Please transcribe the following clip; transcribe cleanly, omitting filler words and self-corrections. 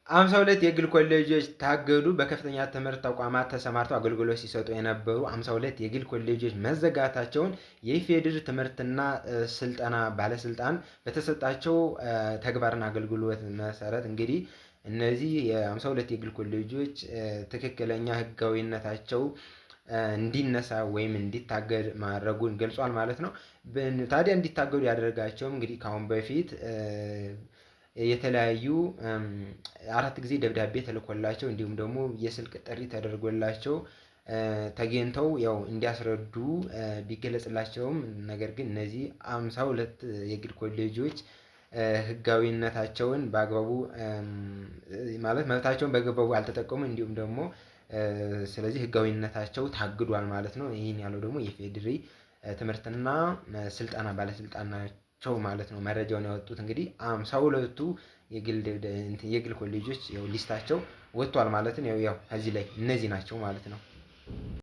52 የግል ኮሌጆች ታገዱ። በከፍተኛ ትምህርት ተቋማት ተሰማርተው አገልግሎት ሲሰጡ የነበሩ 52 የግል ኮሌጆች መዘጋታቸውን የኢፌዴሪ ትምህርትና ስልጠና ባለስልጣን በተሰጣቸው ተግባርና አገልግሎት መሰረት እንግዲህ እነዚህ የ52 የግል ኮሌጆች ትክክለኛ ህጋዊነታቸው እንዲነሳ ወይም እንዲታገድ ማድረጉን ገልጿል ማለት ነው። ታዲያ እንዲታገዱ ያደረጋቸውም እንግዲህ ከአሁን በፊት የተለያዩ 4 ጊዜ ደብዳቤ ተልኮላቸው እንዲሁም ደግሞ የስልክ ጥሪ ተደርጎላቸው ተገኝተው ያው እንዲያስረዱ ቢገለጽላቸውም ነገር ግን እነዚህ 52 የግል ኮሌጆች ህጋዊነታቸውን በአግባቡ ማለት መብታቸውን በአግባቡ አልተጠቀሙም፣ እንዲሁም ደግሞ ስለዚህ ህጋዊነታቸው ታግዷል ማለት ነው። ይህን ያለው ደግሞ የኢፌዴሪ ትምህርትና ስልጠና ባለስልጣን ናቸው ማለት ነው። መረጃውን ያወጡት እንግዲህ 52ቱ የግል ኮሌጆች ያው ሊስታቸው ወጥቷል ማለት ነው። ያው እዚህ ላይ እነዚህ ናቸው ማለት ነው።